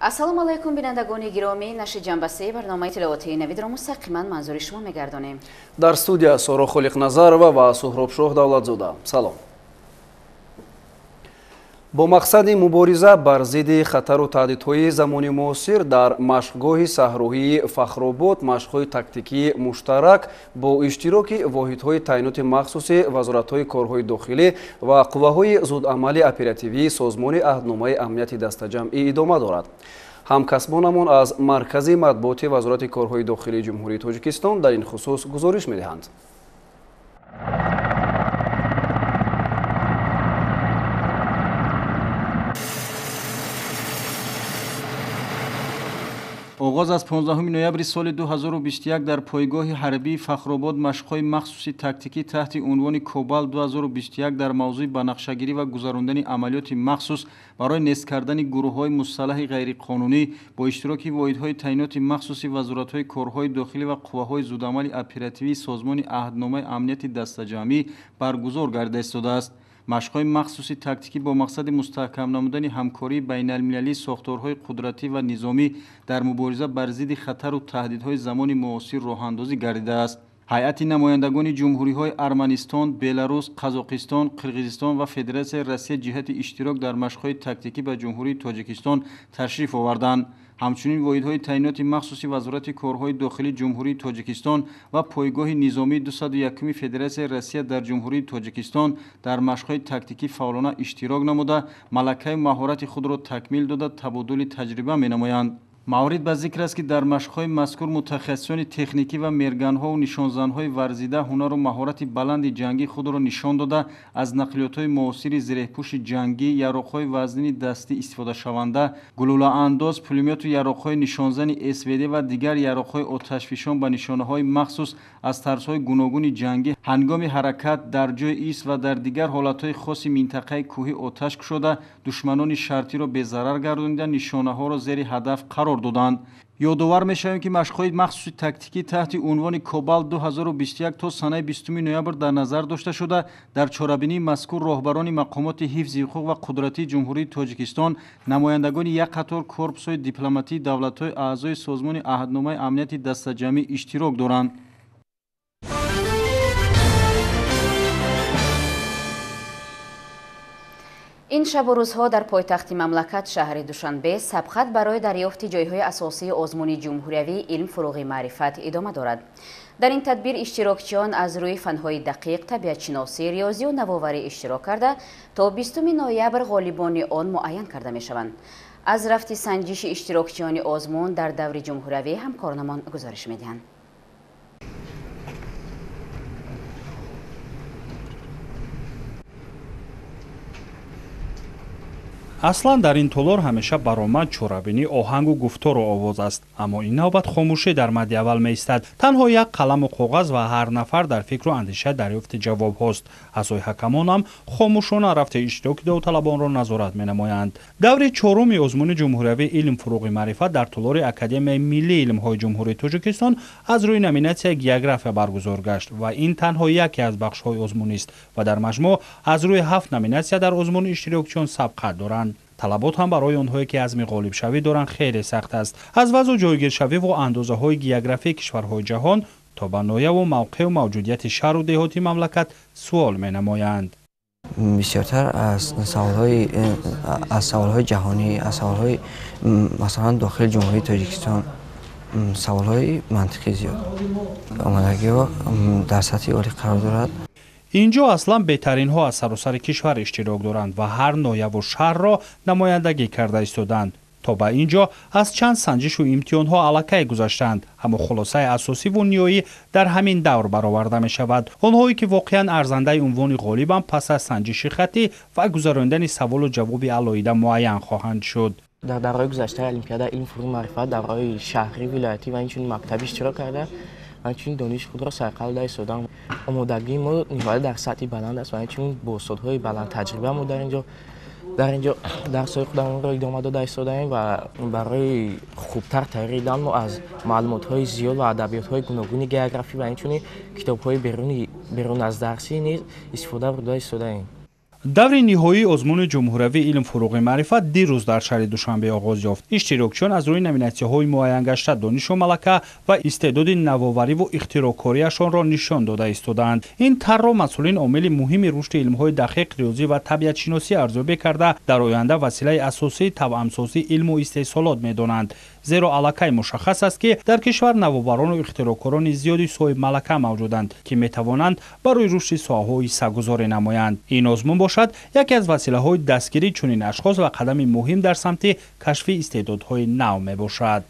Ассалому алайкум, бинандагони гиромӣ. Нашри ҷанбасаи барномаи тиловатии навидро мустақиман манзури шумо мегардонем. Дар студия Соро Холиқназарова ва Суҳробшоҳ Давлатзода. Салом. Бо мақсади мубориза бар зидди хатару таҳдидҳои замони муосир дар машқгоҳи саҳроии Фахробод машқҳои тактикии муштарак бо иштироки воҳидҳои таъиноти махсуси вазоратҳои корҳои дохилӣ ва қувваҳои зудамали оперативии Созмони аҳдномаи амнияти дастаҷамъӣ идома дорад. Ҳамкасбонамон аз Маркази матбуоти Вазорати корҳои дохилии Ҷумҳурии Тоҷикистон дар ин хусус гузориш медиҳанд. Оғоз аз 15 ноябри соли 2021 дар пойгоҳи ҳарбии Фахробод машқҳои махсуси тактикӣ таҳти унвони Кобалт 2021 дар мавзӯи банақшагирӣ ва гузарондани амалиёти махсус барои нест кардани гурӯҳҳои мусаллаҳи ғайриқонунӣ бо иштироки воҳидҳои таъиноти махсуси вазоратҳои корҳои дохилӣ ва қувваҳои зудамали оперативии Созмони аҳдномаи амнияти дастаҷамъӣ баргузор гардида истодааст. Машқҳои махсуси тактикӣ бо мақсади мустаҳкам намудани ҳамкории байналмилалии сохторҳои қудратӣ ва низомӣ дар мубориза бар зидди хатару таҳдидҳои замони муосир роҳандозӣ гардидааст. Ҳайати намояндагони ҷумҳуриҳои Арманистон, Беларус, Қазоқистон, Қирғизистон ва Федератсияи Россия ҷиҳати иштирок дар машқҳои тактикӣ ба Ҷумҳурии Тоҷикистон ташриф оварданд. Ҳамчунин воҳидҳои таъиноти махсуси Вазорати корҳои дохилии Ҷумҳурии Тоҷикистон ва пойгоҳи низомии 201-ми Федератсияи Россия дар Ҷумҳурии Тоҷикистон дар машқҳои тактикӣ фаъолона иштирок намуда, малакаю маҳорати худро такмил дода, табодули таҷриба менамоянд. Маврид ба зикр аст, ки дар машқҳои мазкур мутахассисони техникӣ ва мерганҳову нишонзанҳои варзида ҳунару маҳорати баланди ҷангӣ худро нишон дода, аз нақлиётҳои муосири зиреҳпӯши ҷангӣ, яроқҳои вазнини дастӣ истифодашаванда, гулӯлаандоз, пулемёту яроқҳои нишонзани СВД ва дигар яроқҳои оташфишон ба нишонаҳои махсус аз тарзҳои гуногуни ҷангӣ ҳангоми ҳаракат дар ҷои ист ва дар дигар ҳолатҳои хоси минтақаи кӯҳӣ оташ кушода, душманони шартиро безарар гардонида, нишонаҳоро зери ҳадаф қарор доданд. Ёдовар мешавем, ки машқҳои махсуси тактикӣ таҳти унвони Кобалт 2021 то санаи 20 ноябр дар назар дошта шуда, дар чорабинии мазкур роҳбарони мақомоти ҳифзи ҳуқуқ ва қудратии Ҷумҳурии Тоҷикистон, намояндагони як қатор корпусҳои дипломатии давлатҳои аъзои Созмони аҳдномаи амнияти дастаҷамъӣ иштирок доранд. Ин шабу рӯзҳо дар пойтахти мамлакат шаҳри Душанбе сабқат барои дарёфти ҷойҳои асосии озмуни ҷумҳуриявии илм фуруғи маърифат идома дорад. Дар ин тадбир иштирокчиён аз рӯи фанҳои дақиқ, табиатшиносӣ, риёзию навоварӣ иштирок карда, то 20 ноябр ғолибони он муайян карда мешаванд. Аз рафти санҷиши иштирокчиёни озмун дар даври ҷумҳуриявӣ ҳамкоронамон гузориш медиҳанд. Аслан дар ин толор ҳамеша баромад, чорабинӣ, оҳангу гуфтору овоз аст, аммо ин навбат хомӯшӣ дар мадди аввал меистад. Танҳо як қаламу коғаз ва ҳар нафар дар фикру андеша дарёфти ҷавобҳост. Аъзои ҳакамонам хомӯшона рафти иштироки довталабонро назорат менамоянд. Даври чоруми озмуни ҷумҳуриявии илм фуруғи маърифат дар толори Академияи миллии илмҳои Ҷумҳурии Тоҷикистон аз рӯи номинатсияи география баргузор гашт ва ин танҳо яке аз бахшҳои озмунист ва дар маҷмӯъ аз рӯи 7 номинатсия дар озмун иштирокчиён сабқат доранд. Талабот ҳам барои онҳое ки азми ғолибшавӣ доранд хеле сахт аст. Аз вазъу ҷойгиршавӣ ву андозаҳои географии кишварҳои ҷаҳон то ба нояву мавқеу мавҷудияти шаҳру деҳоти мамлакат суол менамоянд. Бисёртар аз саволҳои ҷаҳонӣ, аз саволҳои масалан дохили Ҷумҳурии Тоҷикистон саволҳои мантиқӣ зиёд. Омодагиҳо дар сатҳи олӣ қарор дорад. Инҷо аслан беҳтаринҳо аз саросари кишвар иштирок доранд ва ҳар нояву шаҳрро намояндагӣ карда истоданд. То ба ин ҷо аз чанд санҷишу имтиҳонҳо аллакай гузаштанд, аммо хулосаи асосиву ниҳоӣ дар ҳамин давр бароварда мешавад. Онҳое ки воқеан арзандаи унвони ғолибанд, пас аз санҷиши хаттӣ ва гузарондани саволу ҷавоби алоҳида муайян хоҳанд шуд. Дар давраҳои гузаштаи Олимпиада илм фуруғи маърифат давраҳои шаҳрӣ, вилоятӣ ва инчунин мактабӣ иштирок карда, ҳамчунин дониши худро сайқал дода истодам. Омодагии мо ниҳоят дар сатҳи баланд аст ва ҳамчунин бо устодҳои баландтаҷриба мо дар инҷо дарсҳои худамонро идома дода истодаем ва барои хубтар тайёр дидан мо аз маълумотҳои зиёд ва адабиётҳои гуногуни географӣ ва инчунин китобҳои берун аз дарсӣ низ истифода бурда истодаем. Даври ниҳоии озмуни ҷумҳуриявии илм фуруғи маърифат дирӯз дар шаҳри Душанбе оғоз ёфт. Иштирокчиён аз рӯи номинатсияҳои муайянгашта донишу малака ва истеъдоди навовариву ихтироъкориашонро нишон дода истодаанд. Ин тарҳро масъулин омили муҳими рушди илмҳои дақиқ, риёзӣ ва табиатшиносӣ арзёбӣ карда, дар оянда василаи асосии тавъамсозии илму истеҳсолот медонанд. Зеро аллакай мушаххас аст, ки дар кишвар навоварону ихтироъкорони зиёди соҳибмалака мавҷуданд, ки метавонанд барои рушди соҳаҳо ҳиссагузорӣ намоянд. Ин озмун бошад яке аз василаҳои дастгирии чунин ашхос ва қадами муҳим дар самти кашфи истеъдодҳои нав мебошад.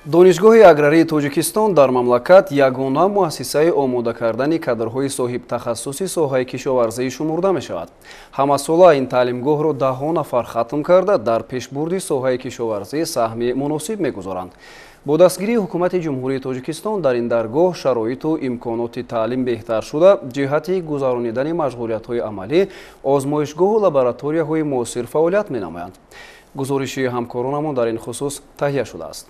Донишгоҳи аграрии Тоҷикистон дар мамлакат ягона муассисаи омода кардани кадрҳои соҳибтахассуси соҳаи кишоварзӣ шумурда мешавад. Ҳамасола ин таълимгоҳро даҳҳо нафар хатм карда, дар пешбурди соҳаи кишоварзӣ саҳми муносиб мегузоранд. Бо дастгирии ҳукумати Ҷумҳурии Тоҷикистон дар ин даргоҳ шароиту имконоти таълим беҳтар шуда, ҷиҳати гузаронидани машғулиятҳои амалӣ озмоишгоҳу лабораторияҳои муосир фаъолият менамоянд. Гузориши ҳамкоронамон дар ин хусус таҳия шудааст.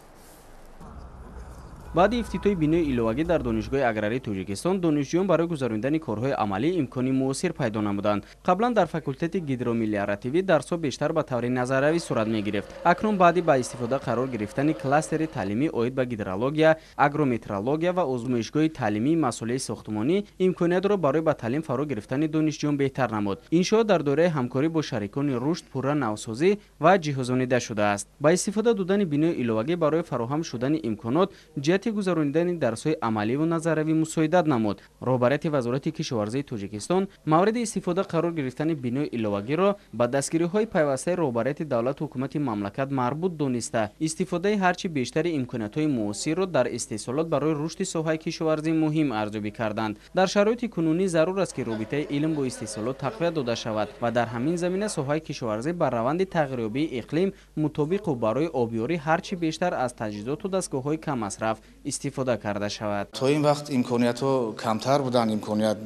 Баъди ифтитоҳи бинои иловагӣ дар Донишгоҳи аграрии Тоҷикистон донишҷӯён барои гузаронидани корҳои амалӣ имкони муосир пайдо намуданд. Қаблан дар факултети гидромелиоративӣ дарсҳо бештар ба таври назариявӣ сурат мегирифт. Акнун баъди ба истифода қарор гирифтани кластери таълимӣ оид ба гидрология, агрометрология ва озмоишгоҳи таълимии масъулияи сохтмонӣ имкониятро барои ба таълим фаро гирифтани донишҷӯён беҳтар намуд. Иншоот дар доираи ҳамкорӣ бо шарикони рушд пурра навсозӣ ва ҷиҳозонида шудааст. Ба истифода додани бинои иловагӣ барои фароҳам шудани имконот ҷиҳати гузаронидани дарсҳои амаливу назариявӣ мусоидат намуд. Роҳбарияти Вазорати кишоварзии Тоҷикистон мавриди истифода қарор гирифтани бинои иловагиро ба дастгириҳои пайвастаи роҳбарияти давлату ҳукумати мамлакат марбут дониста, истифодаи ҳарчи бештари имкониятҳои муосирро дар истеҳсолот барои рушди соҳаи кишоварзӣ муҳим арзёбӣ карданд. Дар шароити кунунӣ зарур аст, ки робитаи илм бо истеҳсолот тақвият дода шавад ва дар ҳамин замина соҳаи кишоварзӣ бар раванди тағйирёбии иқлим мутобиқу барои обёрӣ ҳарчи бештар аз таҷҳизоту дастгоҳҳои каммасраф истифода карда шавад. То ин вақт имкониятҳо камтар буданд, имконият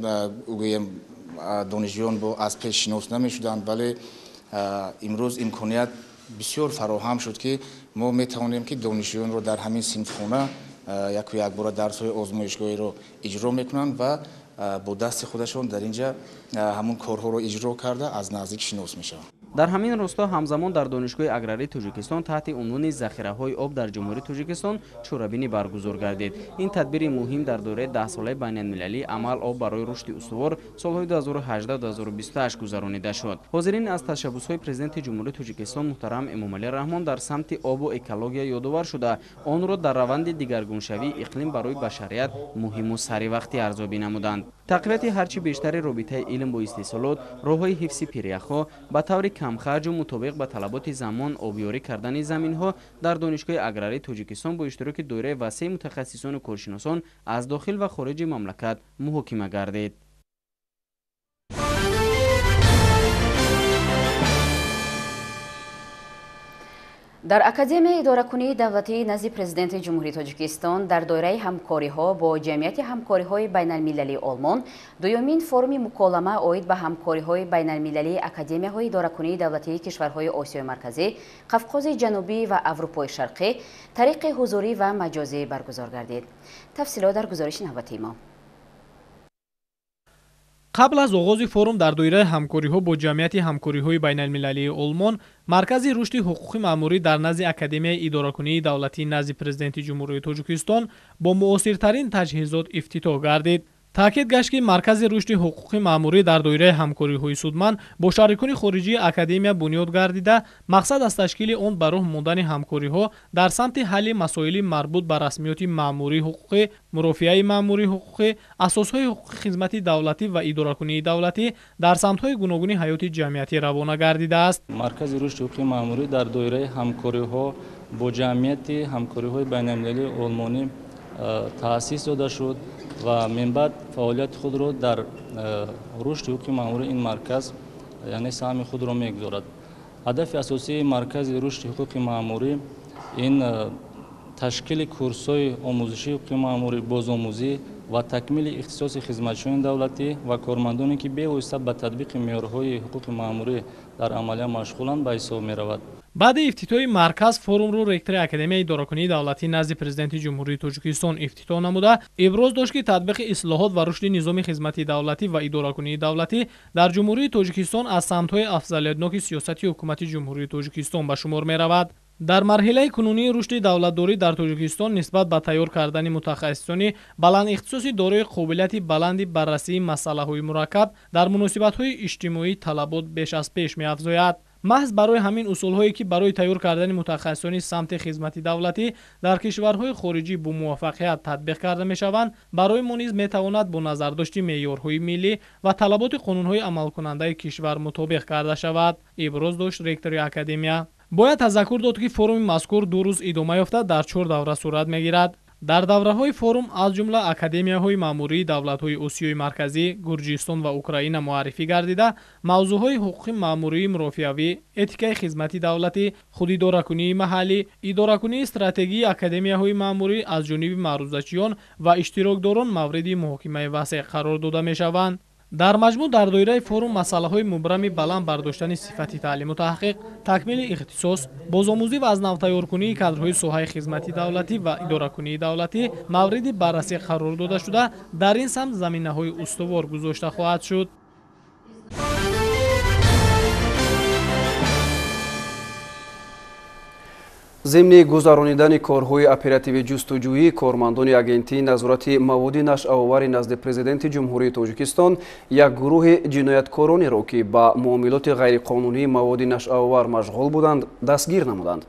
гӯем донишҷӯён бо аз пеш шинос намешуданд, вале имрӯз имконият бисёр фароҳам шуд, ки мо метавонем, ки донишҷӯёнро дар ҳамин синфхона яку якбора дарсҳои озмоишгоҳиро иҷро мекунанд ва бо дасти худашон дар инҷа ҳамун корҳоро иҷро карда аз наздик шинос мешаванд. Дар ҳамин росто ҳамзамон дар Донишгоҳи аграрии Тоҷикистон таҳти унвони захираҳои об дар Ҷумҳурии Тоҷикистон чорабинӣ баргузор гардид. Ин тадбири муҳим дар доираи даҳсолаи байналмилалии амал об барои рушди устувор солҳои 2018-2028 гузаронида шуд. Ҳозирин аз ташаббусҳои Президенти Ҷумҳурии Тоҷикистон муҳтарам Эмомалӣ Раҳмон дар самти обу экология ёдовар шуда, онро дар раванди дигаргуншавии иқлим барои башарият муҳиму саривақтӣ арзёбӣ намуданд. Тақвияти ҳарчи бештари робитаи илм бо истеҳсолот, роҳҳои ҳифзи пиряхҳо ба таври камхарҷу мутобиқ ба талаботи замон обёрӣ кардани заминҳо дар Донишгоҳи аграрии Тоҷикистон бо иштироки доираи васеи мутахассисону коршиносон аз дохил ва хориҷи мамлакат муҳокима гардид. Дар Академияи идоракунии давлатии назди Президенти Ҷумҳурии Тоҷикистон дар доираи ҳамкориҳо бо Ҷамъияти ҳамкориҳои байналмилалии Олмон дуюмин форуми муколама оид ба ҳамкориҳои байналмилалии академияҳои идоракунии давлатии кишварҳои Осиёи Марказӣ, Қавқози Ҷанубӣ ва Аврупои Шарқӣ тариқи ҳузурӣ ва маҷозӣ баргузор гардид. Тафсилот дар гузориши навбатии мо. Қабл аз оғози форум дар доираи ҳамкориҳо бо Ҷамъияти ҳамкориҳои байналмилалии Олмон, Маркази рушди ҳуқуқи маъмурӣ дар назди Академияи идоракунии давлатии назди Президенти Ҷумҳурии Тоҷикистон бо муосиртарин таҷҳизот ифтитоҳ гардид. Таъкид гашт, ки Маркази рушди ҳуқуқи маъмурӣ дар доираи ҳамкориҳои судманд бо шарикони хориҷии академия бунёд гардида, мақсад аз ташкили он ба роҳ мондани ҳамкориҳо дар самти ҳалли масоили марбут ба расмиёти маъмурии ҳуқуқӣ, мурофиаи маъмурии ҳуқуқӣ, асосҳои ҳуқуқи хизмати давлатӣ ва идоракунии давлатӣ дар самтҳои гуногуни ҳаёти ҷамъиятӣ равона гардидааст. Маркази рушди ҳуқуқи маъмурӣ дар доираи ҳамкориҳо бо Ҷамъияти ҳамкориҳои байналмилалии олмонӣ таъсис дода шуд ва минбаъд фаъолияти худро дар рушди ҳуқуқи маъмурии ин марказ, яъне саҳми худро мегузорад. Ҳадафи асосии Маркази рушди ҳуқуқи маъмурӣ ин ташкили курсҳои омӯзишии ҳуқуқи маъмурӣ, бозомӯзӣ ва такмили ихтисоси хизматчиёни давлатӣ ва кормандоне, ки бевосита ба татбиқи меъёрҳои ҳуқуқи маъмурӣ дар амалия машғуланд, ба ҳисоб меравад. Баъди ифтитоҳи марказ форумро ректори Академияи идоракунии давлатӣ назди Президенти Ҷумҳурии Тоҷикистон ифтитоҳ намуда, иброз дошт, ки татбиқи ислоҳот ва рушди низоми хизмати давлатӣ ва идоракунии давлатӣ дар Ҷумҳурии Тоҷикистон аз самтҳои афзалиятноки сиёсати Ҳукумати Ҷумҳурии Тоҷикистон ба шумор меравад. Дар марҳилаи кунунии рушди давлатдорӣ дар Тоҷикистон нисбат ба тайёр кардани мутахассисони баландихтисоси дорои қобилияти баланди баррасии масъалаҳои мураккаб дар муносибатҳои иҷтимоӣ талабот беш аз пеш меафзояд. Маҳз барои ҳамин усулҳое, ки барои тайёр кардани мутахассисони самти хизмати давлатӣ дар кишварҳои хориҷӣ бо муваффақият татбиқ карда мешаванд, барои мо низ метавонад бо назардошти меъёрҳои миллӣ ва талаботи қонунҳои амалкунандаи кишвар мутобиқ карда шавад, иброз дошт ректори академия. Бояд тазаккур дод, ки форуми мазкур 2 рӯз идома ёфта дар 4 давра сурат мегирад. Дар давраҳои форум аз ҷумла академияҳои маъмурии давлатҳои Осиёи Марказӣ, Гурҷистон ва Украина муаррифӣ гардида, мавзӯъҳои ҳуқуқи маъмурии мурофиавӣ, этикаи хизмати давлатӣ, худидоракунии маҳаллӣ, идоракунии стратегии академияҳои маъмурӣ аз ҷониби маърузачиён ва иштирокдорон мавриди муҳокимаи васеъ қарор дода мешаванд. Дар маҷмӯъ дар доираи форум масъалаҳои мубрами баланд бардоштани сифати таълиму таҳқиқ, такмили ихтисос, бозомӯзӣ ва аз навтайёркунии кадрҳои соҳаи хизмати давлатӣ ва идоракунии давлатӣ мавриди баррасӣ қарор дода шуда, дар ин самт заминаҳои устувор гузошта хоҳад шуд. Зимни гузаронидани корҳои оперативӣ ҷустуҷӯӣ кормандони агентии назорати маводи нашъаовари назди Президенти Ҷумҳурии Тоҷикистон як гурӯҳи ҷинояткоронеро, ки ба муомилоти ғайриқонунии маводи нашъаовар машғул буданд, дастгир намуданд.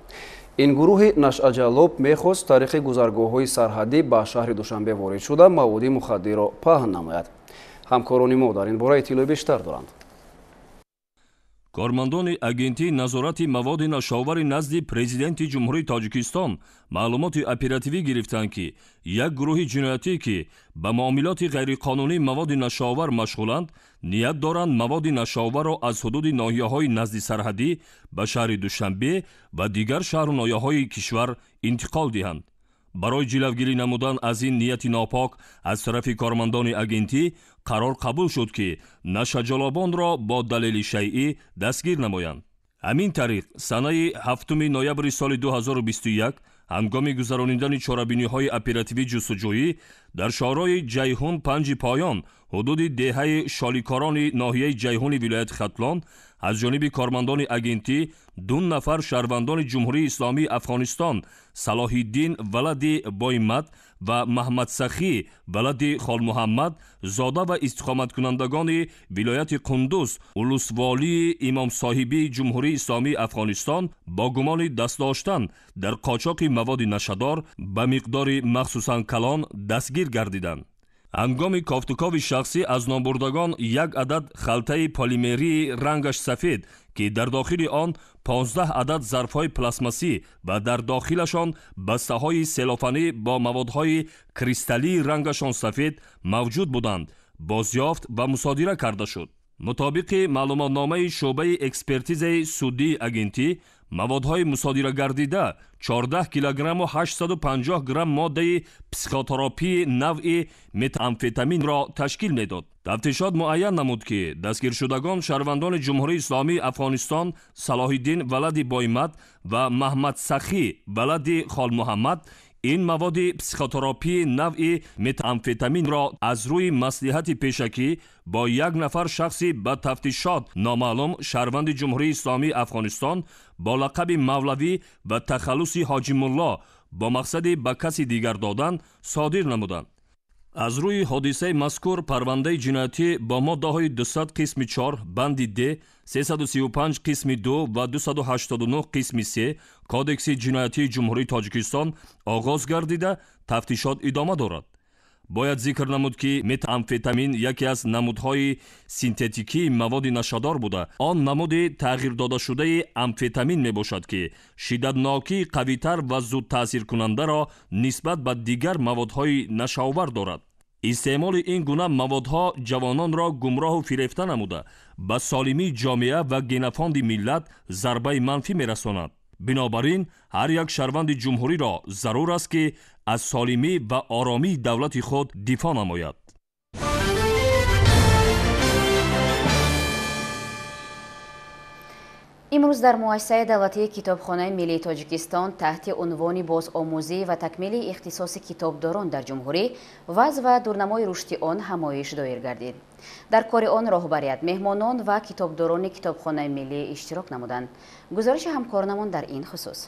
Ин гурӯҳи нашъаҷаллоб мехост тариқи гузаргоҳҳои сарҳадӣ ба шаҳри Душанбе ворид шуда маводи мухаддирро паҳн намояд. Ҳамкорони мо дар ин бора иттилои бештар доранд. Кормандони агентии назорати маводи нашъаовари назди Президенти Ҷумҳурии Тоҷикистон маълумоти оперативӣ гирифтанд, ки як гурӯҳи ҷиноятӣ, ки ба муомилоти ғайриқонунии маводи нашъаовар машғуланд, ният доранд маводи нашъаоварро аз ҳудуди ноҳияҳои назди сарҳадӣ ба шаҳри Душанбе ва дигар шаҳру ноҳияҳои кишвар интиқол диҳанд. Барои ҷилавгирӣ намудан аз ин нияти нопок аз тарафи кормандони агентӣ қарор қабул шуд, ки нашъаҷаллобонро бо далели шайъӣ дастгир намоянд. Ҳамин тариқ санаи 7 ноябри соли 2021 ҳангоми гузаронидани чорабиниҳои оперативӣ ҷустуҷӯӣ дар шоҳрои Ҷайҳун панҷи поён ҳудуди деҳаи Шоликорони ноҳияи Ҷайҳуни вилояти Хатлон аз ҷониби кормандони агентӣ 2 нафар шаҳрвандони Ҷумҳурии Исломии Афғонистон Салоҳиддин валади Боймат ва Маҳмадсахӣ валади Холмуҳаммад зода ва истиқоматкунандагони вилояти Қундуз улусволии Имомсоҳибии Ҷумҳурии Исломии Афғонистон бо гумони даст доштан дар қочоқи маводи нашъадор ба миқдори махсусан калон дастгир гардиданд. Ҳангоми кофтукови шахсӣ аз номбурдагон як адад халтаи полимерии рангаш сафед, ки дар дохили он 15 адад зарфҳои пластмассӣ ва дар дохилашон бастаҳои селофанӣ бо маводҳои кристаллии рангашон сафед мавҷуд буданд, бозёфт ва мусодира карда шуд. Мутобиқи маълумотномаи шӯъбаи экспертизаи судии агентӣ, маводҳои мусодира гардида 14 килограмму 850 грамм моддаи психотерапии навъи метамфетаминро ташкил медод. Тафтишот муайян намуд, ки дастгиршудагон шаҳрвандони Ҷумҳурии Исломии Афғонистон Салоҳиддин валади Боймат ва Маҳмадсахӣ валади Холмуҳаммад ин маводи психотерапии навъи метамфетаминро аз рӯи маслиҳати пешакӣ бо як нафар шахси ба тафтишот номаълум шаҳрванди Ҷумҳурии Исломии Афғонистон бо лақаби Мавлавӣ ва тахаллуси Ҳоҷимулло бо мақсади ба каси дигар додан содир намуданд. Аз рӯи ҳодисаи мазкур парвандаи ҷиноятӣ бо моддаҳои 200 қисми 4 банди Д, 335 қисми 2 ва 289 қисми 3 Кодекси ҷиноятии Ҷумҳурии Тоҷикистон оғоз гардида, тафтишот идома дорад. Бояд зикр намуд, ки метамфетамин яке аз намудҳои синтетикии маводи нашъадор буда, он намуди тағйирдодашудаи амфетамин мебошад, ки шиддатнокии қавитар ва зудтаъсиркунандаро нисбат ба дигар маводҳои нашъаовар дорад. Истеъмоли ин гуна маводҳо ҷавононро гумроҳу фирефта намуда, ба солимии ҷомеа ва генофонди миллат зарбаи манфӣ мерасонад. Бинобар ин ҳар як шаҳрванди ҷумҳуриро зарур аст, ки аз солимӣ ва оромии давлати худ дифоъ намояд. Имрӯз дар муассисаи давлатии Китобхонаи миллии Тоҷикистон таҳти унвони бозомӯзӣ ва такмили ихтисоси китобдорон дар ҷумҳурӣ вазъ ва дурнамои рушди он ҳамоиш доир гардид. Дар кори он роҳбарият, меҳмонон ва китобдорони Китобхонаи миллӣ иштирок намуданд. Гузориши ҳамкоронамон дар ин хусус.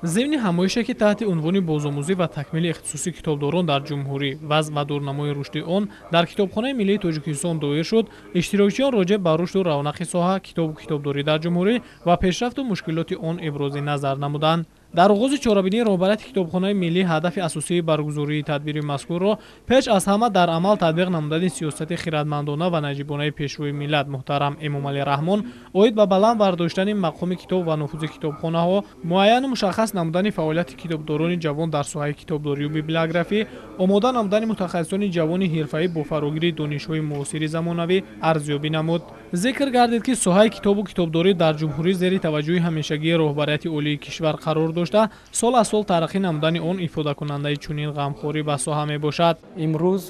Зимни ҳамоише ки таҳти унвони бозомӯзӣ ва такмили ихтисоси китобдорон дар ҷумҳурӣ вазъ ва дурнамои рушди он дар Китобхонаи миллии Тоҷикистон доир шуд, иштирокчиён роҷеъ ба рушду равнақи соҳа, китобу китобдорӣ дар ҷумҳурӣ ва пешрафту мушкилоти он ибрози назар намуданд. Дар оғози чорабинии роҳбарияти Китобхонаи миллӣ ҳадафи асосии баргузории тадбири мазкурро пеш аз ҳама дар амал татбиқ намудани сиёсати хиратмандона ва наҷибонаи пешвои миллат муҳтарам Эмомалӣ Раҳмон оид ба баланд бардоштани мақоми китоб ва нуфузи китобхонаҳо, муайяну мушаххас намудани фаъолияти китобдорони ҷавон дар соҳаи китобдорию библиографӣ, омода намудани мутахассисони ҷавони ҳирфаӣ бо фарогирии донишҳои муосири замонавӣ арзёбӣ намуд. Зикр гардид, ки соҳаи китобу китобдорӣ дар ҷумҳурӣ зери таваҷҷӯҳи ҳамешагии роҳбарияти олии кишвар қарор дошта, сол аз сол тараққӣ намудани он ифодакунандаи чунин ғамхорӣ ба соҳа мебошад. Имрӯз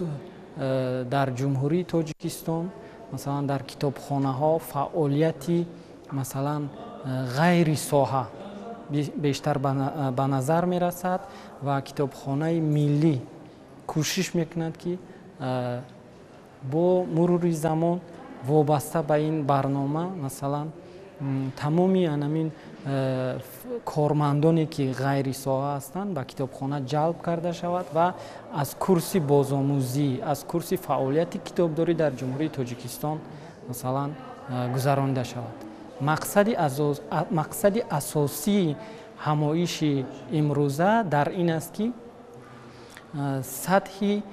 дар Ҷумҳурии Тоҷикистон, масалан, дар китобхонаҳо фаъолияти, масалан, ғайри соҳа бештар ба назар мерасад ва Китобхонаи миллӣ кӯшиш мекунад, ки бо мурури замон вобаста ба ин барнома, масалан, тамоми анамин кормандоне ки ғайри соҳа ҳастанд ба китобхона ҷалб карда шавад ва аз курси бозомӯзӣ, аз курси фаъолияти китобдорӣ дар Ҷумҳурии Тоҷикистон, масалан, гузаронида шавад. Мақсади асосии ҳамоиши имрӯза дар ин аст, ки сатҳи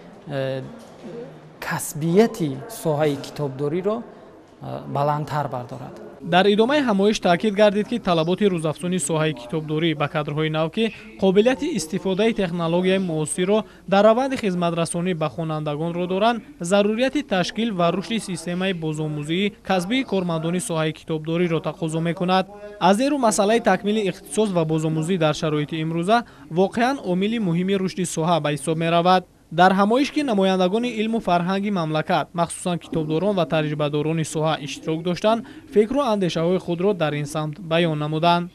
касбияти соҳаи китобдориро баландтар бардорад. Дар идомаи ҳамоиш таъкид гардид, ки талаботи рӯзафзуни соҳаи китобдорӣ ба кадрҳои нав, ки қобилияти истифодаи технологияи муосирро дар раванди хизматрасонӣ ба хонандагонро доранд, зарурияти ташкил ва рушди системаи бозомӯзии касбии кормандони соҳаи китобдориро тақозо мекунад. Аз ин рӯ масъалаи такмили ихтисос ва бозомӯзӣ дар шароити имрӯза воқеан омили муҳими рушди соҳа ба ҳисоб меравад. Дар ҳамоиш, ки намояндагони илму фарҳанги мамлакат, махсусан китобдорон ва таҷрибадорони соҳа иштирок доштанд, фикру андешаҳои худро дар ин самт баён намуданд.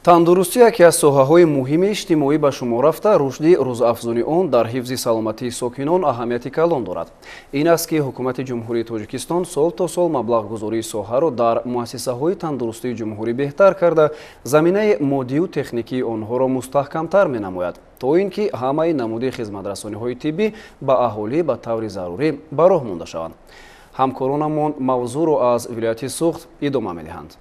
Тандурустӣ яке аз соҳаҳои муҳими иҷтимоӣ ба шумор рафта, рушди рӯзафзуни он дар ҳифзи саломатии сокинон аҳамияти калон дорад. Ин аст, ки Ҳукумати Ҷумҳурии Тоҷикистон сол то сол маблағгузории соҳаро дар муассисаҳои тандурустии ҷумҳурӣ беҳтар карда, заминаи моддию техникии онҳоро мустаҳкамтар менамояд, то ин ки ҳамаи намуди хизматрасониҳои тиббӣ ба аҳолӣ ба таври зарурӣ ба роҳ монда шаванд. Ҳамкоронамон мавзӯъро аз вилояти Суғд идома медиҳанд.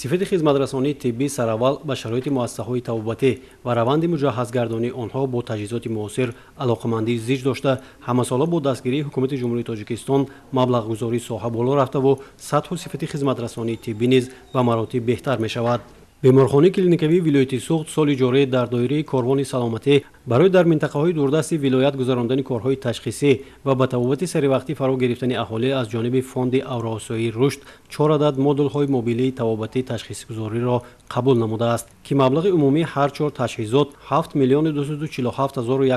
Сифати хизматрасонии тиббӣ сараввал ба шароити муассисаҳои табобатӣ ва раванди муҷаҳҳазгардонии онҳо бо таҷҳизоти муосир алоқамандии зич дошта, ҳамасола бо дастгирии Ҳукумати Ҷумҳурии Тоҷикистон маблағгузории соҳа боло рафтаву сатҳу сифати хизматрасонии тиббӣ низ ба маротиб беҳтар мешавад. Беморхонаи клиникавии вилояти Суғд соли ҷорӣ дар доираи корвони саломатӣ барои дар минтақаҳои дурдасти вилоят гузарондани корҳои ташхисӣ ва ба табобати саривақтӣ фаро гирифтани аҳолӣ аз ҷониби Фонди Авроосиёии рушд чор адад модулҳои мобилии табобатӣ ташхисгузориро қабул намудааст, ки маблағи умумии ҳар чор таҷҳизот 7 247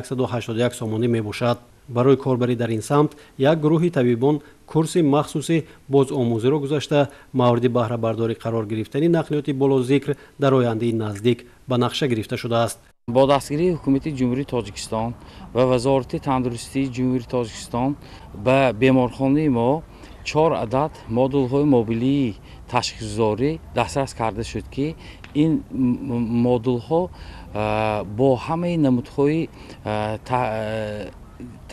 181 сомонӣ мебошад. Барои корбарӣ дар ин самт як гурӯҳи табибон курси махсуси бозомӯзиро гузашта, мавриди баҳрабардорӣ қарор гирифтани нақлиёти болозикр дар ояндаи наздик ба нақша гирифта шудааст. Бо дастгирии Ҳукумати Ҷумҳурии Тоҷикистон ва Вазорати тандурустии Ҷумҳурии Тоҷикистон ба беморхонаи мо чор адад модулҳои мобилии ташхисгузорӣ дастрас карда шуд, ки ин модулҳо бо ҳамаи намудҳои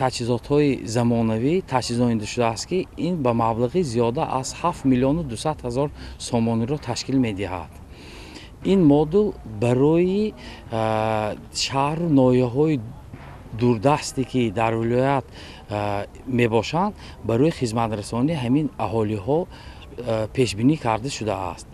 таҷҳизотҳои замонавӣ таҷҳизонида шудааст, ки ин ба маблағи зиёда аз 7 200 000 сомониро ташкил медиҳад. Ин модул барои шаҳру ноҳияҳои дурдасте ки дар вилоят мебошанд, барои хизматрасонии ҳамин аҳолиҳо пешбинӣ карда шудааст.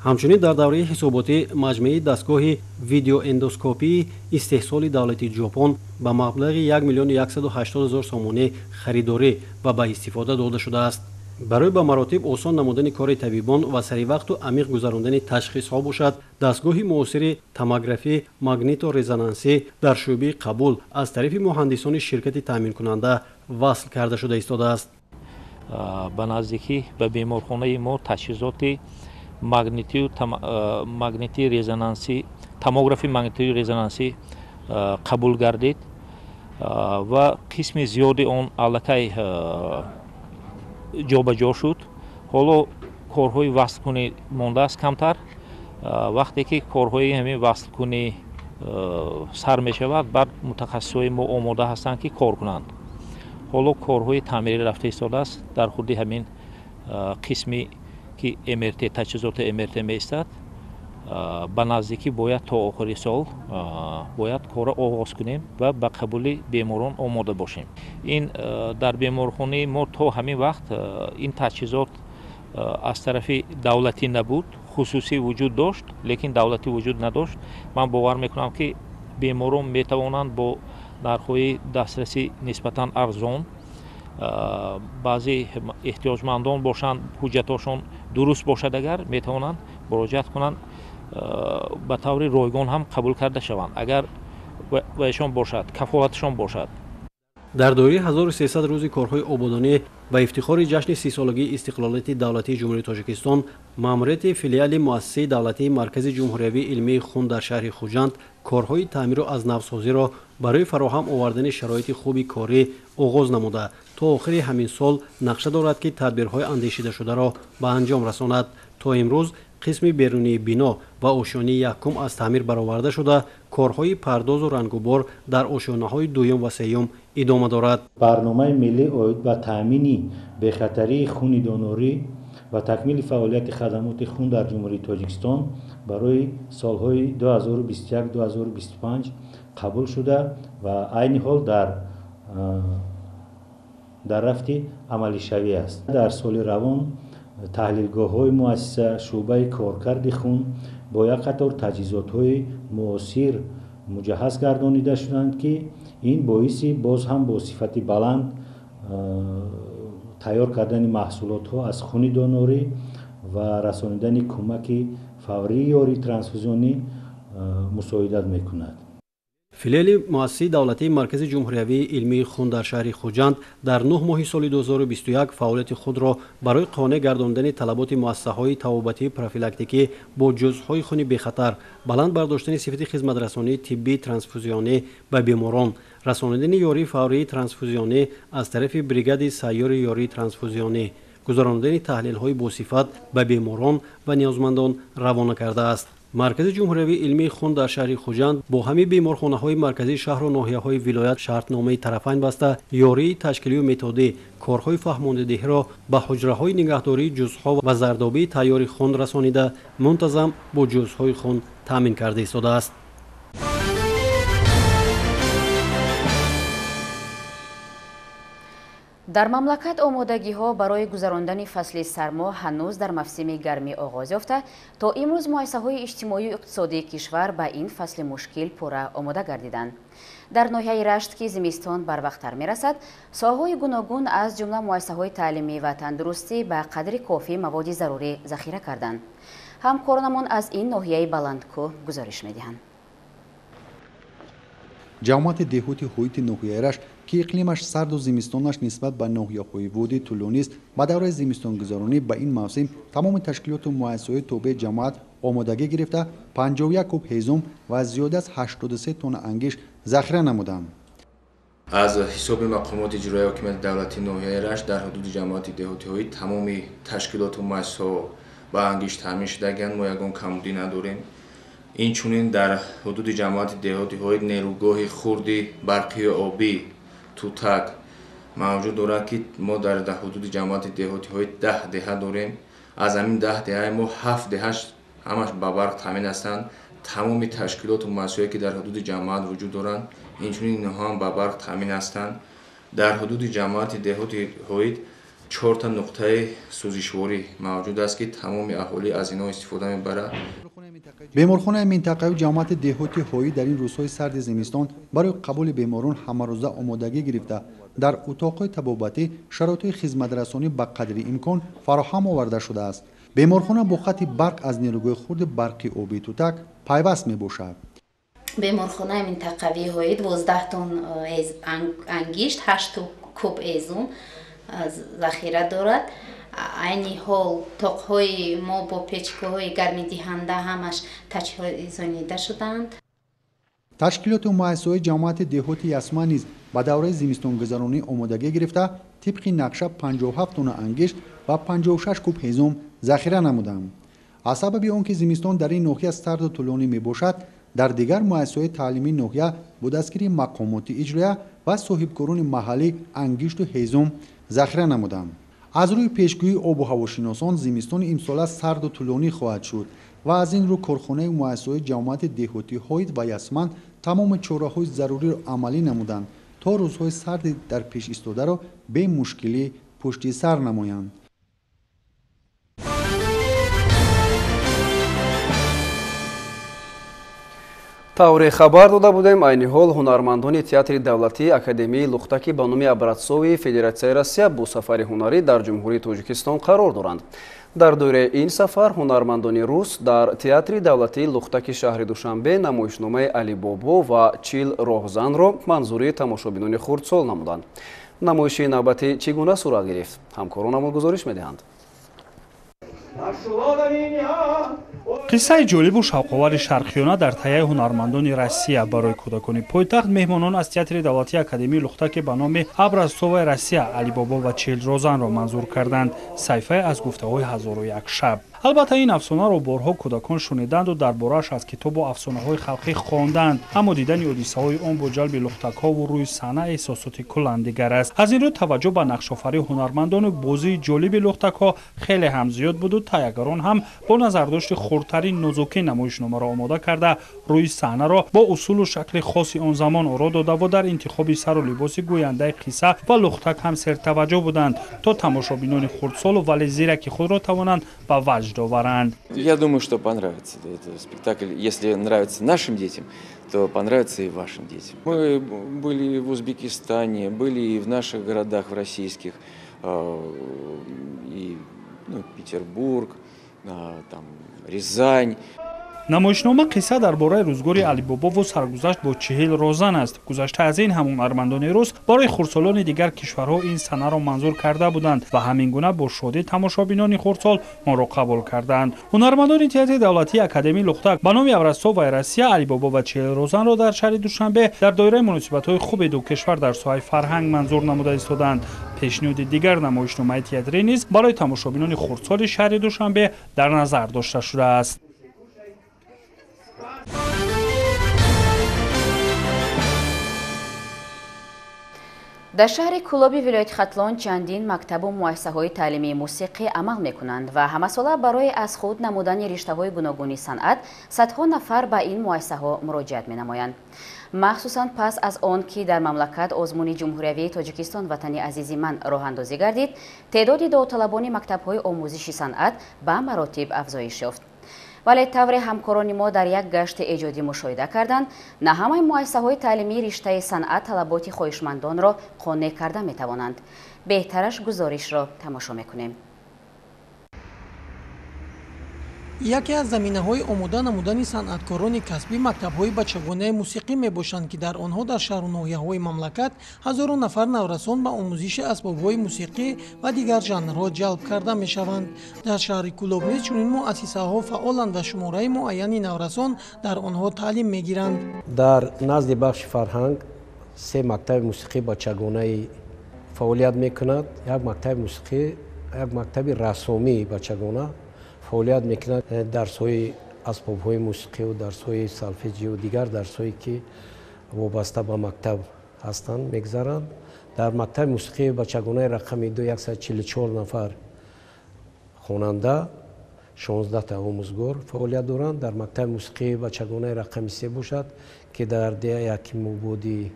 Ҳамчунин дар давраи ҳисоботӣ маҷмӯи дастгоҳи видеоэндоскопии истеҳсоли давлати Ҷопон ба маблағи 1 180 000 сомонӣ харидорӣ ва ба истифода дода шудааст. Барои ба маротиб осон намудани кори табибон ва саривақту амиқ гузарондани ташхисҳо бошад, дастгоҳи муосири томографӣ магниторезонансӣ дар шӯъбаи қабул аз тарафи муҳандисони ширкати таъминкунанда васл карда шуда истодааст. Ба наздикӣ ба беморхонаи мо таҷҳизоти магнитӣ резонансӣ, томографи магнитии резонансӣ қабул гардид ва қисми зиёди он аллакай ҷобаҷо шуд. Ҳоло корҳои васлкунӣ мондааст камтар. Вақте ки корҳои ҳамин васлкунӣ сар мешавад, баъд мутахассисҳои мо омода ҳастанд, ки кор кунанд. Ҳоло корҳои таъмирӣ рафта истодааст дар худи ҳамин қисми ки МРТ, таҷҳизоти МРТ меистад. Ба наздикӣ бояд то охири сол бояд корро оғоз кунем ва ба қабули беморон омода бошем. Ин дар беморхонаи мо то ҳамин вақт ин таҷҳизот аз тарафи давлатӣ набуд, хусусӣ вуҷуд дошт, лекин давлатӣ вуҷуд надошт. Ман бовар мекунам, ки беморон метавонанд бо нархҳои дастрасӣ нисбатан арзон, баъзе эҳтиёҷмандон бошанд, ҳуҷҷатҳошон дуруст бошад, агар метавонанд муроҷиат кунанд, ба таври ройгон ҳам қабул карда шаванд, агар вайшон бошад, кафолатшон бошад. Дар доираи 1300 рӯзи корҳои ободонӣ ба ифтихори ҷашни 30-солагии истиқлолияти давлатии Ҷумҳурии Тоҷикистон, маъмурияти филиали муассисаи давлатии Маркази ҷумҳуриявии илмии хун дар шаҳри Хуҷанд корҳои таъмиру аз навсозиро барои фароҳам овардани шароити хуби корӣ оғоз намуда, то охири ҳамин сол нақша дорад, ки тадбирҳои андешидашударо ба анҷом расонад. То имрӯз қисми берунии бино ва ошёнаи якум аз таъмир бароварда шуда, корҳои пардозу рангубор дар ошёнаҳои дуюм ва сеюм идома дорад. Барномаи миллӣ оид ба таъмини бехатарии хуни донорӣ ва такмили фаъолияти хадамоти хун дар Ҷумҳурии Тоҷикистон барои солҳои 2021-2025 қабул шуда ва айни ҳол дар рафти амалишавӣ аст. Дар соли равон таҳлилгоҳҳои муассиса, шӯъбаи коркарди хун бо як қатор таҷҳизотҳои муосир муҷаҳҳаз гардонида шуданд, ки ин боиси боз ҳам бо сифати баланд тайёр кардани маҳсулотҳо аз хуни донорӣ ва расонидани кӯмаки фаврии ёрии трансфузионӣ мусоидат мекунад. Филиали муассисаи давлатии Маркази ҷумҳуриявии илмии хун дар шаҳри Хуҷанд дар 9 моҳи соли 2021 фаъолияти худро барои қонеъ гардондани талаботи муассисаҳои табобатии профилактикӣ бо ҷузъҳои хуни бехатар, баланд бардоштани сифати хизматрасонии тиббии трансфузионӣ ба беморон, расонидани ёрии фаврии трансфузионӣ аз тарафи бригади сайёри ёрии трансфузионӣ, гузарондани таҳлилҳои босифат ба беморон ва ниёзмандон равона кардааст. Маркази ҷумҳуриявии илмии хун дар шаҳри Хуҷанд бо ҳамаи беморхонаҳои марказии шаҳру ноҳияҳои вилоят шартномаи тарафайн баста, ёрии ташкилию методӣ, корҳои фаҳмондадиҳиро ба ҳуҷраҳои нигаҳдории ҷузъҳо ва зардобии тайёри хун расонида, мунтазам бо ҷузъҳои хун таъмин карда истодааст. Дар мамлакат омодагиҳо барои гузарондани фасли сармо ҳанӯз дар мавсими гармӣ оғоз ёфта, то имрӯз муассисаҳои иҷтимоию иқтисодии кишвар ба ин фасли мушкил пурра омода гардиданд. Дар ноҳияи Рашт, ки зимистон барвақттар мерасад, соҳаҳои гуногун аз ҷумла муассисаҳои таълимӣ ва тандурустӣ ба қадри кофӣ маводи зарурӣ захира карданд. Ҳамкоронамон аз ин ноҳияи баландкӯҳ гузориш медиҳанд. Ҷамоати деҳоти Ҳоити ноҳияи Рашт, ки иқлимаш сарду зимистонаш нисбат ба ноҳияҳои водӣ тӯлонист, ба давраи зимистонгузаронӣ ба ин мавсим тамоми ташкилоту муассисаҳои тобеи ҷамоат омодагӣ гирифта, 51 куб ҳезум ва зиёда аз 83 тонна ангиш захира намуданд. Аз ҳисоби мақомоти иҷроияи ҳокимияти давлатии ноҳияи Рашт дар ҳудуди ҷамоати деҳоти Ҳоит тамоми ташкилоту муассисаҳо ба ангиш таъмин шудагианд, мо ягон камбудӣ надорем. Инчунин дар ҳудуди ҷамоати деҳоти Ҳоит нерӯгоҳи хурди барқии обӣ Тутак мавҷуд дорад, ки мо дар ҳудуди ҷамоати деҳоти Ҳоит 10 деҳа дорем. Аз ҳамин 10 деҳаи мо 7 деҳаш ҳамаш ба барқ таъмин ҳастанд. Тамоми ташкилоту муассисаҳое ки дар ҳудуди ҷамоат вуҷуд доранд, инчунин инҳо ҳам ба барқ таъмин ҳастанд. Дар ҳудуди ҷамоати деҳоти Ҳоит 4 та нуқтаи сӯзишворӣ мавҷуд аст, ки тамоми аҳолӣ аз инҳо истифода мебарад. Беморхонаи минтақавии ҷамоати деҳоти Ҳоит дар ин рӯзҳои сарди зимистон барои қабули беморон ҳамарӯза омодагӣ гирифта, Дар утоқҳои табобатӣ шароити хизматрасонӣ ба қадри имкон фароҳам оварда шудааст. Беморхона бо хати барқ аз нерӯгоҳи хурди барқи обии Тутак пайваст мебошад. Беморхонаи минтақавии Ҳоид 12 тонн ангишт, 8 куб ҳезум захира дорад. Айни ҳол тоқҳои мо бо печкаҳои гармидиҳанда ҳамаш таҷҳизонида шудаанд. Ташкилоту муассисаҳои ҷамоати деҳоти Ясман низ ба давраи зимистонгузаронӣ омодагӣ гирифта, тибқи нақша 57 тонна ангишт ва 56 куб ҳезум захира намуданд. Аз сабаби он ки зимистон дар ин ноҳия сарду тӯлонӣ мебошад, дар дигар муассисаҳои таълимии ноҳия бо дастгирии мақомоти иҷроия ва соҳибкорони маҳаллӣ ангишту ҳезум захира намуданд. Аз рӯи пешгӯии обу ҳавошиносон зимистони имсола сарду тӯлонӣ хоҳад шуд ва аз ин рӯ корхонаи муассисаҳои ҷамоати деҳоти Ҳоид ва Ясман тамоми чораҳои заруриро амалӣ намуданд, то рӯзҳои сарди дар пеш истодаро бемушкилӣ пушти сар намоянд. Тавре хабар дода будем, айни ҳол ҳунармандони театри давлатии Академияи Лухтаки ба номи Образцовии Федератсияи Россия бо сафари ҳунарӣ дар Ҷумҳурии Тоҷикистон қарор доранд. Дар доираи ин сафар ҳунармандони рус дар театри давлатии Лухтаки шаҳри Душанбе намоишномаи Алибобо ва 40 роҳзанро манзури тамошобинони хурдсол намуданд. Намоиши навбатӣ чӣ гуна сурат гирифт? Ҳамкоронамон гузориш медиҳанд. Қиссаи ҷолибу шавқовари шарқиёна дар таяи ҳунармандони Россия барои кӯдакони пойтахт меҳмонон аз театри давлатии Академияи Лухтаки ба номи Образцоваи Россия Алибобо ва 40 розанро манзур карданд. Саҳифае аз гуфтаҳои 1001 шаб. Албатта ин афсонаро борҳо кӯдакон шуниданду дар борааш аз китобу афсонаҳои халқӣ хонданд, аммо дидани ҳодисаҳои он бо ҷалби лухтакҳову рӯи саҳна эҳсосоти куллан дигар аст. Аз ин рӯ таваҷҷӯҳ ба нақшофарии ҳунармандону бозии ҷолиби лухтакҳо хеле ҳам зиёд буду тайягарон ҳам бо назардошти хурдтарин нозукӣ намоишномаро омода карда, рӯи саҳнаро бо усулу шакли хоси он замон оро додаву дар интихоби сару либоси гӯяндаи қисса ва лухтак ҳам сертаваҷҷӯҳ буданд, то тамошобинони хурдсолу вале зираки худро тавонанд ба ваҷд доваранд. Я думаю, что понравится этот спектакль. Если нравится нашим детям, то понравится и вашим детям. Мы были в Узбекистане, были и в наших городах, в российских, и Петербург, там, Рязань. Намоишнома қисса дар бораи рӯзгори Алибобову саргузашт бо 40 розан аст. Гузашта аз ин ҳам ҳунармандони рус барои хурдсолони дигар кишварҳо ин саҳнаро манзур карда буданд ва ҳамин гуна бо шодӣ тамошобинони хурдсол онро қабул карданд. Ҳунармандони театри давлатии Академияи Лухтак ба номи Образцоваи Россия Алибобо ва 40 розанро дар шаҳри Душанбе дар доираи муносибатҳои хуби ду кишвар дар соҳаи фарҳанг манзур намуда истоданд. Пешниҳоди дигар намоишномаи театрӣ низ барои тамошобинони хурдсоли шаҳри Душанбе дар назар дошта шудааст. Дар шаҳри Кӯлоби вилояти Хатлон чандин мактабу муассисаҳои таълимии мусиқӣ амал мекунанд ва ҳамасола барои аз худ намудани риштаҳои гуногуни санъат садҳо нафар ба ин муассисаҳо муроҷиат менамоянд. Махсусан пас аз он ки дар мамлакат озмуни ҷумҳуриявии Тоҷикистон Ватани азизи ман роҳандозӣ гардид, теъдоди довталабони мактабҳои омӯзиши санъат ба маротиб афзоиш ёфт. Вале тавре ҳамкорони мо дар як гашти эҷодӣ мушоҳида карданд, на ҳамаи муассисаҳои таълимии риштаи санъат талаботи хоҳишмандонро қонеъ карда метавонанд. Беҳтараш гузоришро тамошо мекунем. Яке аз заминаҳои омода намудани санъаткорони касбӣ мактабҳои бачагонаи мусиқӣ мебошанд, ки дар онҳо дар шаҳру ноҳияҳои мамлакат ҳазорон нафар наврасон ба омӯзиши асбобҳои мусиқӣ ва дигар жанрҳо ҷалб карда мешаванд. Дар шаҳри Кӯлоб низ чунин муассисаҳо фаъоланд ва шумораи муайяни наврасон дар онҳо таълим мегиранд. Дар назди бахши фарҳанг 3 мактаби мусиқии бачагонаи фаъолият мекунад, як мактаби мусиқӣ, як мактаби рассомии бачагона фаъолият мекунад. Дарсҳои асбобҳои мусиқиву дарсҳои солфеҷиву дигар дарсҳое ки вобаста ба мактаб ҳастанд мегузаранд. Дар мактаби мусиқии бачагонаи рақами 2 144 нафар хонанда, 16 та омӯзгор фаъолият доранд. Дар мактаби мусиқии бачагонаи рақами 3 бошад, ки дар деҳаи Ҳакимободии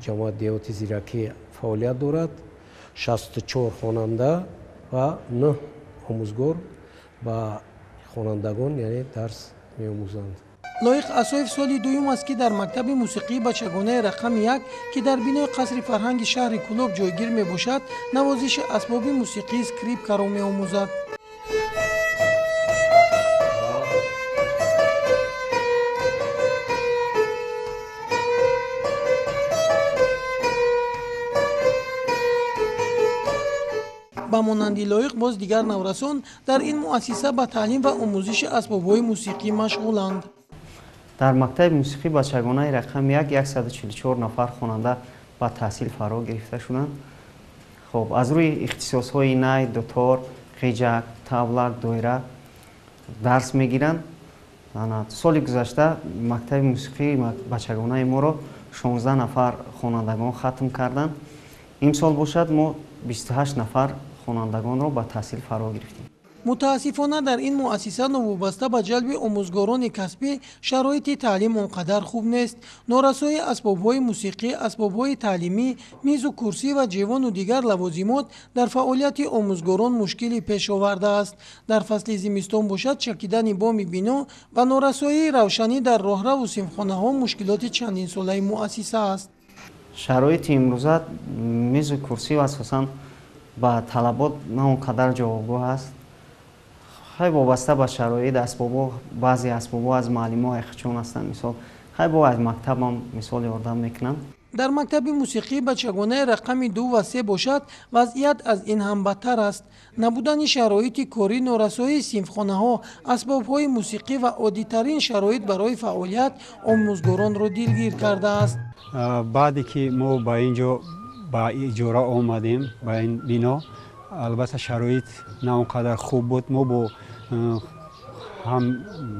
ҷамоати деҳоти Зиракӣ фаъолият дорад, 64 хонанда ва 9 омӯзгор ба хонандагон яъне дарс меомӯзанд. Лоиқ Асоев соли дуюм аст, ки дар мактаби мусиқии бачагонаи рақами 1, ки дар бинои қасри фарҳанги шаҳри Кӯлоб ҷойгир мебошад, навозиши асбоби мусиқии скрипкаро меомӯзад. Ба монанди Лоиқ боз дигар наврасон дар ин муассиса ба таълим ва омӯзиши асбобҳои мусиқӣ машғуланд. Дар мактаби мусиқии бачагонаи рақами 1 144 нафар хонанда ба таҳсил фаро гирифта шуданд. Хоб, аз рӯи ихтисосҳои най, дутор, ғиҷак, тавлак, доира дарс мегиранд. Соли гузашта мактаби мусиқии бачагонаи моро 16 нафар хонандагон хатм карданд. Имсол бошад мо 28 нафар хонандагонро ба таҳсил фаро гирифтем. Мутаассифона, дар ин муассиса новобаста ба ҷалби омӯзгорони касбӣ шароити таълим он қадар хуб нест. Норасоии асбобҳои мусиқӣ, асбобҳои таълимӣ, мизу курсӣ ва ҷевону дигар лавозимот дар фаъолияти омӯзгорон мушкилӣ пеш овардааст. Дар фасли зимистон бошад, чакидани боми бино ва норасоии равшанӣ дар роҳраву синфхонаҳо мушкилоти чандинсолаи муассиса аст. Шароити имрӯза мизу курсӣ асосан ба талабот на он қадар ҷавобгӯ аст. Хай, вобаста ба шароит асбобҳо, баъзе асбобҳо аз муаллимҳо айхчон ҳастанд, мисол, хай, бо аз мактабам мисол ёрдам мекунанд. Дар мактаби мусиқии бачагонаи рақами 2 ва 3 бошад, вазъият аз ин ҳам бадтар аст. Набудани шароити корӣ, норасоии синфхонаҳо, асбобҳои мусиқӣ ва оддитарин шароит барои фаъолият омӯзгоронро дилгир кардааст. Баъде ки мо ба ин ҷо ба иҷора омадем, ба ин бино, албатта шароит на он қадар хуб буд. Мо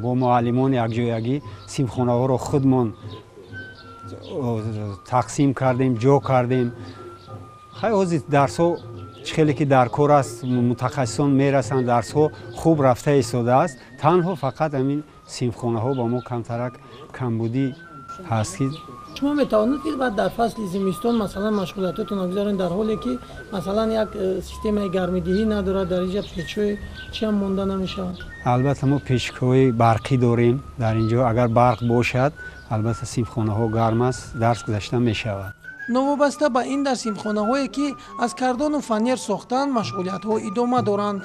бо муаллимон якҷоягӣ синфхонаҳоро худмон тақсим кардем, ҷо кардем. Хай, ҳозир дарсҳо чӣ хеле ки дар кор аст, мутахассисон мерасанд, дарсҳо хуб рафта истодааст. Танҳо фақат ҳамин синфхонаҳо ба мо камтарак камбудӣ ҳаст ки Шумо метавонед, ки баъд дар фасли зимистон, масалан, машғулиятотонро гузаронед, дар ҳоле ки, масалан, як системаи гармидиҳӣ надорад дар инҷа, печҳои чиам монда намешавад? Албатта, мо печкаҳои барқӣ дорем дар ин ҷо. Агар барқ бошад, албатта синфхонаҳо гарм аст, дарс гузашта мешавад. Новобаста ба ин, дар синфхонаҳое, ки аз кардону фанер сохтаанд, машғулиятҳо идома доранд.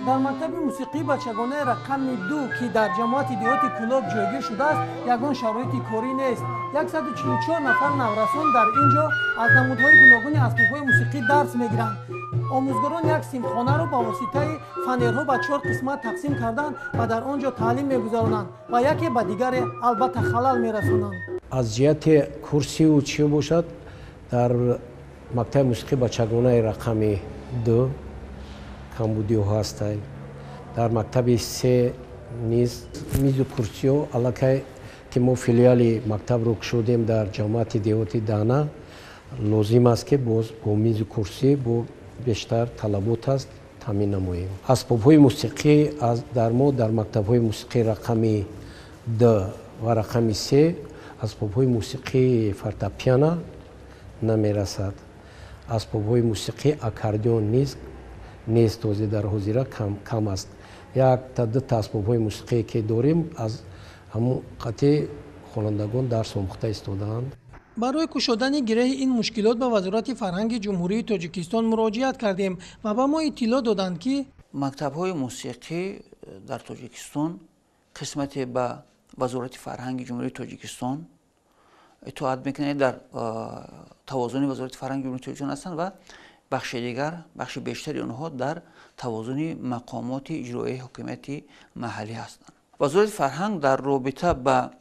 Дар мактаби мусиқии бачагонаи рақами 2, ки дар ҷамоати деҳоти Кӯлоб ҷойгир шудааст, ягон шароити корӣ нест. 144 нафар наврасон дар ин ҷо аз намудҳои гуногуни асбобҳои мусиқӣ дарс мегиранд. Омӯзгорон як синфхонаро ба воситаи фанерҳо ба 4 қисмат тақсим карданд ва дар он ҷо таълим мегузаронанд ва яке ба дигаре албатта халал мерасонанд. Аз ҷиҳати курсиву чӣ бошад, дар мактаби мусиқии бачагонаи рақами 2 камбудиҳо ҳастанд. Дар мактаби 3 низ мизу курсиҳо аллакай, ки мо филиали мактабро кушодем дар ҷамоати деҳоти Дана, лозим аст, ки боз бо мизу курсӣ бо бештар талабот аст таъмин намоем. Асбобҳои мусиқӣ дар мо дар мактабҳои мусиқии рақами 2 ва рақами 3 асбобҳои мусиқии фортепиано намерасад. Асбобҳои мусиқии аккордеон низ нест, ҳозир дар ҳозира кам аст. Як та дута асбобҳои мусиқие ки дорем, аз ҳамон қатъи хонандагон дарс омӯхта истодаанд. Барои кушодани гиреҳи ин мушкилот ба Вазорати фарҳанги Ҷумҳурии Тоҷикистон муроҷиат кардем ва ба мо иттилоъ доданд, ки мактабҳои мусиқӣ дар Тоҷикистон қисмате ба Вазорати фарҳанги Ҷумҳурии Тоҷикистон итоат мекунанд, дар тавозуни Вазорати фарҳанги Ҷумҳурии Тоҷикистон ҳастанд ва бахши дигар, бахши бештари онҳо дар тавозуни мақомоти иҷроияи ҳокимияти маҳаллӣ ҳастанд. Вазорати фарҳанг дар робита ба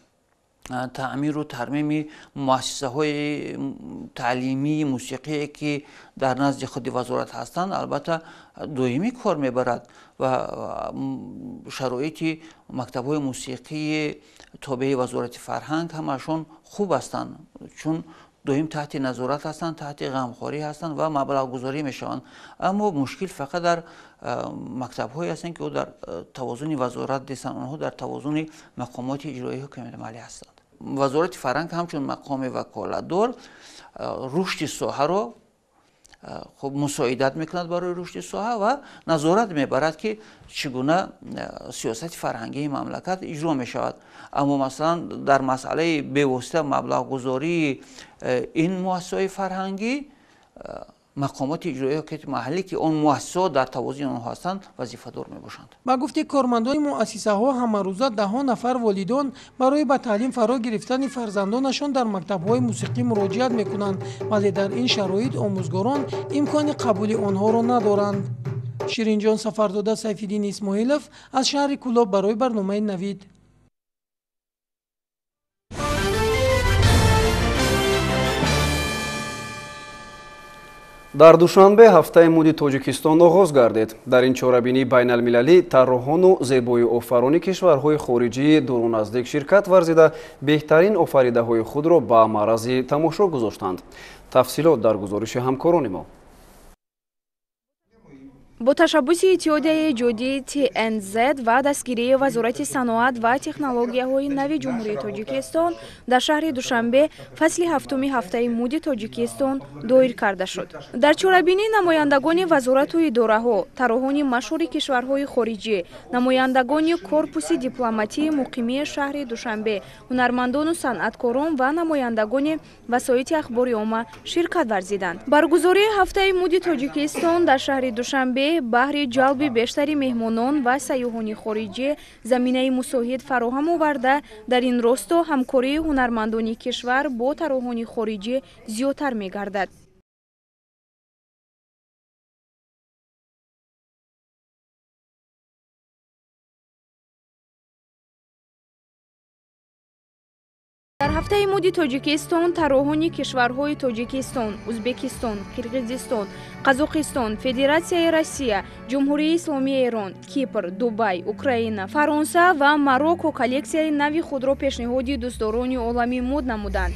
таъмиру тармими муассисаҳои таълимии мусиқие, ки дар назди худи вазорат ҳастанд, албатта доимӣ кор мебарад ва шароити мактабҳои мусиқии тобеи Вазорати фарҳанг ҳамашон хуб ҳастанд, чун доим таҳти назорат ҳастанд, таҳти ғамхорӣ ҳастанд ва маблағгузорӣ мешаванд. Аммо мушкил фақат дар мактабҳое ҳастанд, ки дар тавозуни вазорат нестанд, онҳо дар тавозуни мақомоти иҷроии ҳокимияти маҳаллӣ ҳастанд. Вазорати фарҳанг ҳамчун мақоми ваколатдор рушди соҳаро Хуб, мусоидат мекунад барои рушди соҳа ва назорат мебарад, ки чӣ гуна сиёсати фарҳангии мамлакат иҷро мешавад. Аммо масалан дар масъалаи бевосита маблағгузории ин муассисаҳои фарҳангӣ мақомоти иҷроии ҳокимияти маҳаллӣ, ки он муассисаҳо дар тавозуни онҳо ҳастанд, вазифадор мебошанд. Ба гуфти кормандони муассисаҳо, ҳамарӯза даҳҳо нафар волидон барои ба таълим фаро гирифтани фарзандонашон дар мактабҳои мусиқӣ муроҷиат мекунанд, вале дар ин шароит омӯзгорон имкони қабули онҳоро надоранд. Ширинҷон Сафарзода, Сайфиддин Исмоилов аз шаҳри Кӯлоб барои барномаи Навид. Дар Душанбе ҳафтаи муди Тоҷикистон оғоз гардид. Дар ин чорабинии байналмилалӣ тарроҳону зебоиофарони кишварҳои хориҷии дуру наздик ширкат варзида, беҳтарин офаридаҳои худро ба маърази тамошо гузоштанд. Тафсилот дар гузориши ҳамкорони мо. Бо ташаббуси Иттиҳодияи эҷодии ТНЗ ва дастгирии Вазорати саноат ва технологияҳои нави Ҷумҳурии Тоҷикистон дар шаҳри Душанбе фасли ҳафтуми ҳафтаи муди Тоҷикистон доир карда шуд. Дар чорабинӣ намояндагони вазорату идораҳо, тарроҳони машҳури кишварҳои хориҷӣ, намояндагони корпуси дипломатии муқимии шаҳри Душанбе, ҳунармандону санъаткорон ва намояндагони васоити ахбори омма ширкат варзиданд. Баргузории ҳафтаи муди Тоҷикистон дар шаҳри Душанбе баҳри ҷалби бештари меҳмонон ва сайёҳони хориҷӣ заминаи мусоид фароҳам оварда, дар ин росто ҳамкории ҳунармандони кишвар бо тарроҳони хориҷӣ зиёдтар мегардад. Дар ҳафтаи муди Тоҷикистон тарроҳони кишварҳои Тоҷикистон, Узбекистон, Қирғизистон, Қазоқистон, Федератсияи Россия, Ҷумҳурии Исломии Эрон, Кипр, Дубай, Украина, Фаронса ва Марокко коллексияи нави худро пешниҳоди дӯстдорони олами муд намуданд.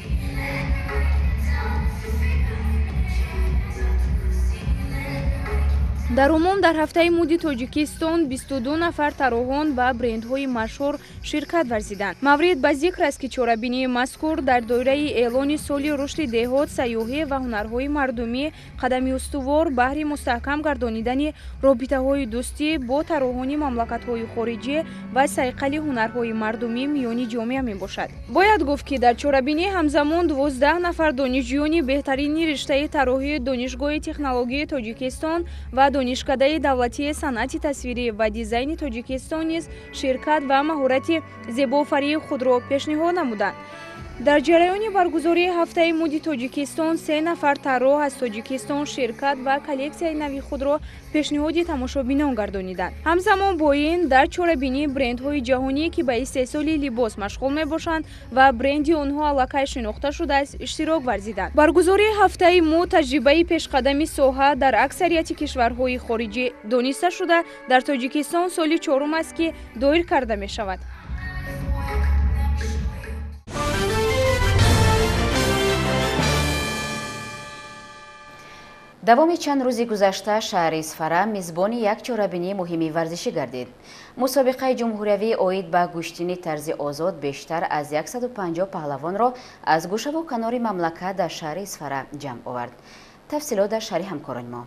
Дар умум дар ҳафтаи муди Тоҷикистон 22 нафар тарроҳон ба брендҳои машҳур ширкат варзиданд. Маврид ба зикр аст, ки чорабинии мазкур дар доираи эълони соли рушди деҳот, сайёҳӣ ва ҳунарҳои мардумӣ қадами устувор баҳри мустаҳкам гардонидани робитаҳои дӯстӣ бо тарроҳони мамлакатҳои хориҷӣ ва сайқали ҳунарҳои мардумӣ миёни ҷомеа мебошад. Бояд гуфт, ки дар чорабинӣ ҳамзамон 12 нафар донишҷӯёни беҳтарини риштаи тарроҳии Донишгоҳи технологияи Тоҷикистон ва Донишкадаи давлатии санъати тасвирӣ ва дизайни Тоҷикистон низ ширкат ва маҳорати зебоофарии худро пешниҳод намуданд. Дар ҷараёни баргузории ҳафтаи муди Тоҷикистон 3 нафар тарроҳ аз Тоҷикистон ширкат ва коллексияи нави худро пешниҳоди тамошобинон гардониданд. Ҳамзамон бо ин дар чорабинии брендҳои ҷаҳонӣ, ки ба истеҳсоли либос машғул мебошанд ва бренди онҳо аллакай шинохта шудааст, иштирок варзиданд. Баргузории ҳафтаи муд таҷрибаи пешқадами соҳа дар аксарияти кишварҳои хориҷӣ дониста шуда, дар Тоҷикистон соли чорум аст, ки доир карда мешавад. Давоми чанд рӯзи гузашта шаҳри Исфара мизбони як чорабинии муҳими варзишӣ гардид. Мусобиқаи ҷумҳуриявӣ оид ба гӯштини тарзи озод бештар аз 150 паҳлавонро аз гӯшаву канори мамлакат дар шаҳри Исфара ҷамъ овард. Тафсилот дар шаҳри ҳамкорони мо.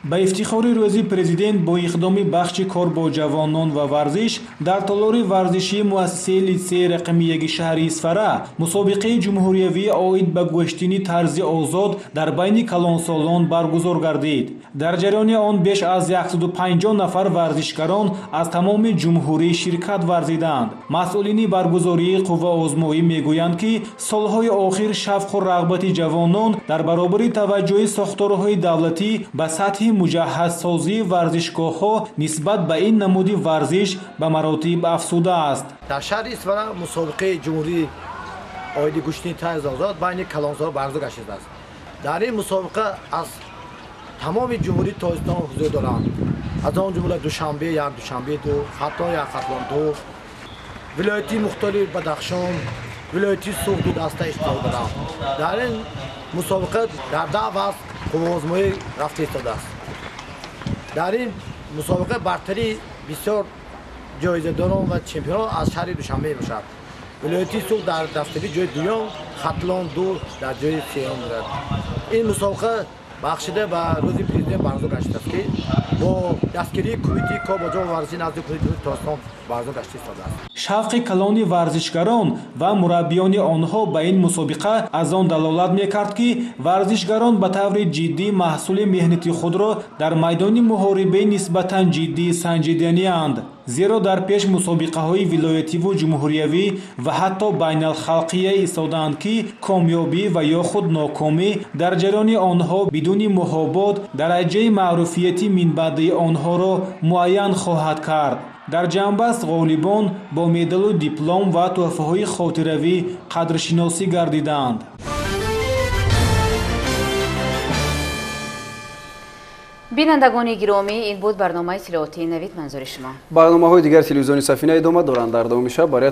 Ба ифтихори рӯзи президент бо иқдоми бахши кор бо ҷавонон ва варзиш дар толори варзишии муассисаи литсеи рақами яки шаҳри Исфара мусобиқаи ҷумҳуриявӣ оид ба гӯштини тарзи озод дар байни калонсолон баргузор гардид. Дар ҷараёни он беш аз 150 нафар варзишгарон аз тамоми ҷумҳурӣ ширкат варзиданд. Масъулини баргузории қувваозмоӣ мегӯянд, ки солҳои охир шавқу рағбати ҷавонон дар баробари таваҷҷӯҳи сохторҳои давлатӣ ба сатҳи муҷаҳҳазсозии варзишгоҳҳо нисбат ба ин намуди варзиш ба маротиб афзудааст. Дар шаҳри Исфара мусобиқаи ҷумҳурии оиди гӯштини тарзи озод байни калонсолон баргузор гардидааст. Дар ин мусобиқа аз тамоми ҷумҳурии Тоҷикистон ҳузур доранд. Аз он ҷумла Душанбе як, Душанбе ду, Хатлон як, Хатлон ду, вилояти Мухтори Бадахшон, вилояти Суғд ду даста иштирок доранд. Дар ин мусобиқа дар 10 вазн қувваозмоӣ рафта истодааст. Дар ин мусобиқа бартарии бисёр ҷоизадорон ва чемпионон аз шаҳри Душанбе мебошад. Вилояти Суғд дар дастаги ҷои дуюм, Хатлон 2 дар ҷои сеюм буданд. Ин мусобиқа бахшида ба рӯзи президент баргузор гаштааст, ки бо дастгирии кумитаи кор бо ҷавон варзиши назди ҳукумати Ҷумҳурии Тоҷикистон баргузор гашта истодааст. Шавқи калони варзишгарон ва мураббиёни онҳо ба ин мусобиқа аз он далолат мекард, ки варзишгарон ба таври ҷиддӣ маҳсули меҳнати худро дар майдони муҳорибаи нисбатан ҷиддӣ санҷиданианд, зеро дар пеш мусобиқаҳои вилоятиву ҷумҳуриявӣ ва ҳатто байналхалқия истодаанд, ки комёбӣ ва ё худ нокомӣ дар ҷараёни онҳо бидуни муҳобот дараҷаи маъруфияти минбаъдаи онҳоро муайян хоҳад кард. Дар ҷамъбаст ғолибон бо медалу диплом ва тӯҳфаҳои хотиравӣ қадршиносӣ гардиданд. Бинандагони гиромӣ, ин буд барномаи иттилоотии Навид. Манзури шумо. Барномаҳои дигар телевизиони Сафина идома доранд. Дар давоми шаб барои